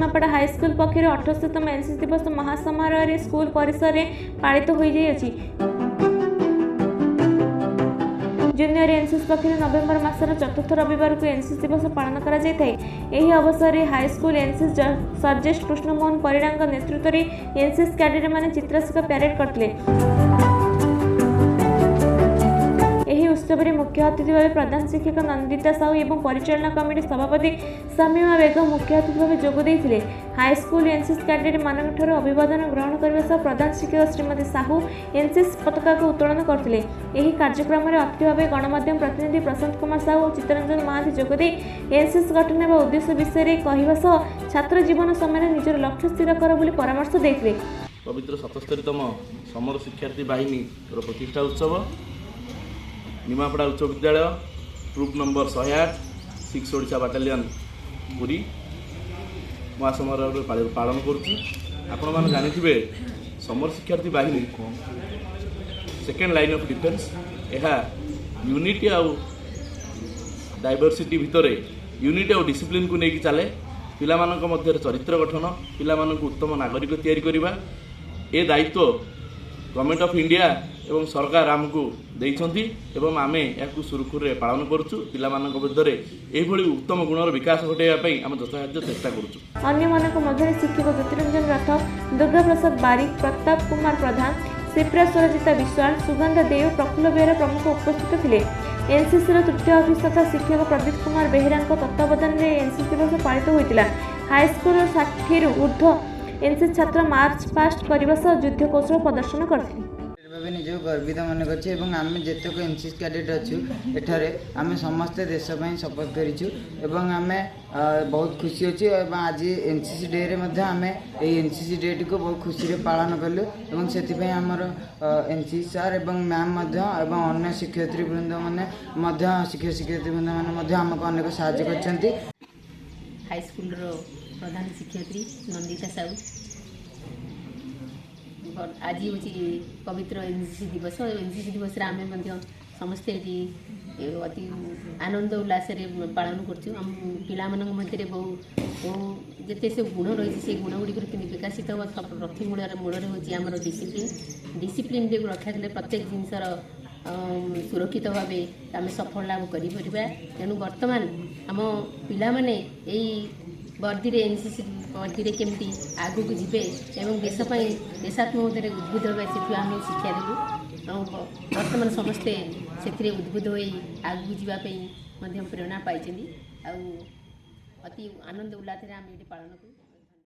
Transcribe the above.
Nimapada high school ପକ୍ଷରୁ 78ତମ NCC ଦିବସ ମହାସମାରୋହରେ ସ୍କୁଲ ପରିସରରେ ପାଳିତ ହୋଇଯାଇଅଛି। ଜୁନିୟର ଏନ୍ସିସି ପକ୍ଷରୁ ନଭେମ୍ବର ମାସର ଚତୁର୍ଥ ରବିବାରକୁ ଏନ୍ସିସି ଦିବସ ପାଳନ କରାଯାଇଥାଏ। ଏହି ଅବସରରେ ହାଇସ୍କୁଲ ଏନ୍ସିସି ସର୍ଜେଣ୍ଟ କୃଷ୍ଣମୋହନ ପରିଡ଼ାଙ୍କ ନେତୃତ୍ୱରେ ଏନ୍ସିସି କ୍ୟାଡେଟ୍ମାନେ ଚିତ୍ରାଶକ ପ୍ୟାରେଡ୍ କରିଥିଲେ। ଏହି ଉତ୍ସବରେ ମୁଖ୍ୟ ଅତିଥି ଭାବେ ପ୍ରଧାନ ଶିକ୍ଷକ ନନ୍ଦିତା ସାହୁ ଏବଂ ପରିଚାଳନା କମିଟି ସଭାପତି ସାମିମା ବେଗମ ମୁଖ୍ୟ ଅତିଥି ଭାବେ ଯୋଗ ଦେଇଥିଲେ। ହାଇସ୍କୁଲ ଏନ୍ସିସି କ୍ୟାଡେଟ୍ମାନଙ୍କଠାରୁ ଅଭିବାଦନ ଗ୍ରହଣ କରିବା ସହ ପ୍ରଧାନ ଶିକ୍ଷକ ଶ୍ରୀମତୀ ସାହୁ ଏନ୍ସିସି ପତାକାକୁ ଉତ୍ତୋଳନ କରିଥିଲେ। ଏହି କାର୍ଯ୍ୟକ୍ରମରେ ଅତିଥି ଭାବେ ଗଣମାଧ୍ୟମ ପ୍ରତିନିଧି ପ୍ରଶାନ୍ତ କୁମାର ସାହୁ ଓ ଚିତ୍ତରଞ୍ଜନ ମହାନ୍ତି ଯୋଗଦେଇ ଏନ୍ସିସି ଗଠନ ହେବା ଉଦ୍ଦେଶ୍ୟ ବିଷୟରେ କହିବା ସହ ଛାତ୍ର ଜୀବନ ସମୟରେ ନିଜର ଲକ୍ଷ୍ୟ ସ୍ଥିର କର ବୋଲି ପରାମର୍ଶ ଦେଇଥିଲେ। ପବିତ୍ର 77ତମ ସମର ଶିକ୍ଷାର୍ଥୀ ବାହିନୀର ପ୍ରତିଷ୍ଠା ଉତ୍ସବ ନିମାପଡ଼ା ଉଚ୍ଚ ବିଦ୍ୟାଳୟ, troop number 108, 6 Odisha battalion, Puri ମହାସମାରୋହରେ ପାଳନ କରୁଛି। ଆପଣମାନେ ଜାଣିଥିବେ, ସମର ଶିକ୍ଷାର୍ଥୀ ବାହିନୀ ସେକେଣ୍ଡ ଲାଇନ୍ ଅଫ୍ ଡିଫେନ୍ସ। ଏହା ୟୁନିଟି ଆଉ ଡାଇଭରସିଟି ଭିତରେ ୟୁନିଟି ଆଉ ଡିସିପ୍ଲିନକୁ ନେଇକି ଚାଲେ। ପିଲାମାନଙ୍କ ମଧ୍ୟରେ ଚରିତ୍ର ଗଠନ, ପିଲାମାନଙ୍କୁ ଉତ୍ତମ ନାଗରିକ ତିଆରି କରିବା, ଏ ଦାୟିତ୍ୱ ଗଭର୍ଣ୍ଣମେଣ୍ଟ ଅଫ୍ ଇଣ୍ଡିଆ ଏବଂ ସରକାର ଆମକୁ ଦେଇଛନ୍ତି ଏବଂ ଆମେ ଏହାକୁ ସୁରୁଖୁରୁରେ ପାଳନ କରୁଛୁ। ପିଲାମାନଙ୍କ ମଧ୍ୟରେ ଏହିଭଳି ଉତ୍ତମ ଗୁଣର ବିକାଶ ଘଟାଇବା ପାଇଁ ଆମେ ଯଥାସାଧ୍ୟ ଚେଷ୍ଟା କରୁଛୁ। ଅନ୍ୟମାନଙ୍କ ମଧ୍ୟରେ ଶିକ୍ଷକ ଜ୍ୟୋତିରଞ୍ଜନ ରଥ, ଦୁର୍ଗା ପ୍ରସାଦ ବାରିକ, ପ୍ରତାପ କୁମାର ପ୍ରଧାନ, ସିପ୍ରା ସ୍ୱରଜିତା ବିଶ୍ୱାଳ, ସୁଗନ୍ଧା ଦେଓ, ପ୍ରଫୁଲ୍ଲ ବେହେରା ପ୍ରମୁଖ ଉପସ୍ଥିତ ଥିଲେ। ଏନ୍ସିସିର ତୃତୀୟ ଅଫିସ ତଥା ଶିକ୍ଷକ ପ୍ରଦୀପ କୁମାର ବେହେରାଙ୍କ ତତ୍ତ୍ୱାବଧାନରେ ଏନ୍ସିସି ଦିବସ ପାଳିତ ହୋଇଥିଲା। ହାଇସ୍କୁଲର 60ରୁ ଉର୍ଦ୍ଧ୍ୱ ଏନ୍ସିସି ଛାତ୍ର ମାର୍ଚ୍ଚ ପାଷ୍ଟ କରିବା ସହ ଯୁଦ୍ଧ କୌଶଳ ପ୍ରଦର୍ଶନ କରିଥିଲେ। ଭାବେ ନିଜକୁ ଗର୍ବିତ ମନେ କରୁଛି ଏବଂ ଆମେ ଯେତେକ ଏନ୍ ସି ସି କ୍ୟାଡେଟ୍ ଅଛୁ ଏଠାରେ, ଆମେ ସମସ୍ତେ ଦେଶ ପାଇଁ ଶପଥ କରିଛୁ ଏବଂ ଆମେ ବହୁତ ଖୁସି ଅଛୁ। ଏବଂ ଆଜି ଏନ୍ ସି ସି ଡେରେ ମଧ୍ୟ ଆମେ ଏଇ ଏନ୍ ସି ସି ଡେଟିକୁ ବହୁତ ଖୁସିରେ ପାଳନ କଲୁ ଏବଂ ସେଥିପାଇଁ ଆମର ଏନ୍ ସି ସି ସାର୍ ଏବଂ ମ୍ୟାମ୍ ମଧ୍ୟ ଏବଂ ଅନ୍ୟ ଶିକ୍ଷୟିତ୍ରୀ ବୃନ୍ଦମାନେ ମଧ୍ୟ, ଶିକ୍ଷକ ଶିକ୍ଷୟିତ୍ରୀ ବୃନ୍ଦମାନେ ମଧ୍ୟ ଆମକୁ ଅନେକ ସାହାଯ୍ୟ କରିଛନ୍ତି। ହାଇସ୍କୁଲର ପ୍ରଧାନ ଶିକ୍ଷୟିତ୍ରୀ ନନ୍ଦିତା ସାହୁ। ଆଜି ହେଉଛି ପବିତ୍ର ଏନ୍ ସି ସି ଦିବସ। ଏନ୍ ସି ସି ଦିବସରେ ଆମେ ମଧ୍ୟ ସମସ୍ତେ ଏଠି ଅତି ଆନନ୍ଦ ଉଲ୍ଲାସରେ ପାଳନ କରୁଛୁ। ଆମ ପିଲାମାନଙ୍କ ମଧ୍ୟରେ ବହୁ ବହୁ ଯେତେ ସବୁ ଗୁଣ ରହିଛି, ସେଇ ଗୁଣ ଗୁଡ଼ିକର କେମିତି ବିକଶିତ ହେବ, ପ୍ରଥମ ମୂଳରେ ହେଉଛି ଆମର ଡିସିପ୍ଲିନ୍। ଡିସିପ୍ଲିନ୍ଟିକୁ ରକ୍ଷା କଲେ ପ୍ରତ୍ୟେକ ଜିନିଷର ସୁରକ୍ଷିତ ଭାବେ ଆମେ ସଫଳ ଲାଭ କରିପାରିବା। ତେଣୁ ବର୍ତ୍ତମାନ ଆମ ପିଲାମାନେ ଏଇ ବର୍ଦ୍ଦିରେ, ଏନ୍ ସି ସି ବର୍ଦ୍ଦିରେ କେମିତି ଆଗକୁ ଯିବେ ଏବଂ ଦେଶ ପାଇଁ ଦେଶାତ୍ମବୋଧରେ ଉଦ୍ବୁଦ୍ଧ ହେବେ, ସେଠୁ ଆମେ ଶିକ୍ଷା ଦେବୁ ଆଉ ବର୍ତ୍ତମାନ ସମସ୍ତେ ସେଥିରେ ଉଦ୍ବୁଦ୍ଧ ହୋଇ ଆଗକୁ ଯିବା ପାଇଁ ମଧ୍ୟ ପ୍ରେରଣା ପାଇଛନ୍ତି ଆଉ ଅତି ଆନନ୍ଦ ଉଲ୍ଲାସରେ ଆମେ ଏଠି ପାଳନ କରୁ।